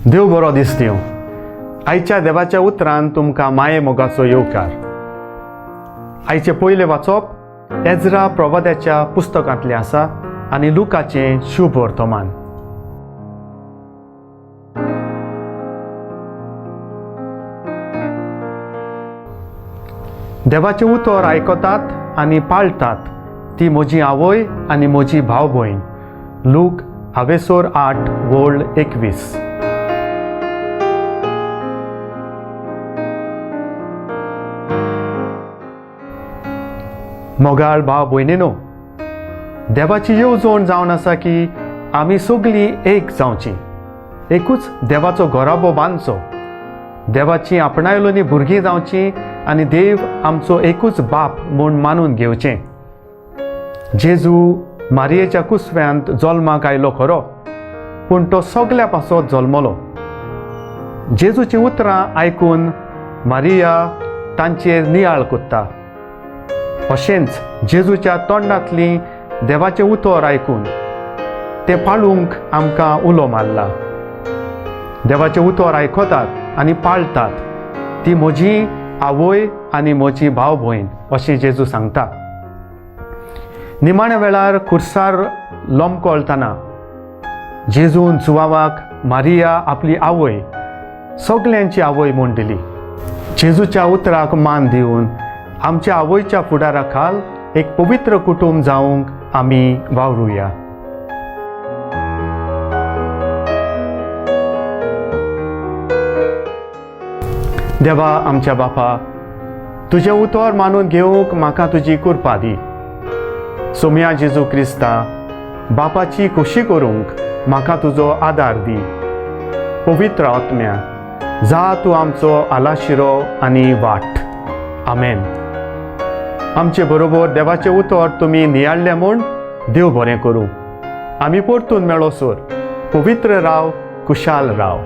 देव बरो दीस दिवं. आयच्या देवाच्या उतरान तुमकां माये मोगाचो येवकार. आयचें पयलें वाचप एजरा प्रवाद्याच्या पुस्तकांतलें आसा आनी लुकाचें शुभ वर्तमान. देवाचें उतर आयकतात आनी पाळटात ती म्हजी आवय आनी म्हजी भाव भयण. लूक हावेसोर 8 वळ 21. मोगाळ भाव भयणीनो, देवाची येवजण जावन आसा की आमी सगळीं एक जावची, एकूच देवाचो घराबो बांदचो, देवाची आपणायलोनी भुरगीं जावची आनी देव आमचो एकूच बाप म्हूण मानून घेवचें. जेजू मारयेच्या कुसव्यांत जल्माक आयलो खरो, पूण तो सगल्या पासत जल्मलो. जेजूचीं उतरां आयकून मारिया तांचेर नियाळ कोत्ता. अशेंच जेजूच्या तोंडांतली देवाचें उतर आयकून तें पाळूंक आमकां उलो मारला. देवाचें उतर आयकतात आनी पाळटात ती म्हजी आवय आनी म्हजी भाव भयण अशें जेजू सांगता. निमाण्या वेळार खुर्सार लोंबकळटना जेजून जुवावाक मारिया आपली आवय, सगल्यांची आवय म्हूण दिली. जेजूच्या उतराक मान दिवन आमच्या आवयच्या फुडारा खाल एक पवित्र कुटुंब जावंक आमी वावरुया. देवा आमच्या बापा, तुजें उतर मानून घेवंक म्हाका तुजी कृपा दी. सोम्या जेजू क्रिस्ता, बापाची खोशी करूंक म्हाका तुजो आदार दी. पवित्र आत्म्या, जा तूं आमचो आलाशिरो आनी वाट. आमेन. आमचे बरोबर देवाचें उतर तुमी नियाळ्ळें म्हूण देव बरें करूं. आमी परतून मेळोसर पवित्र राव, कुशाल राव.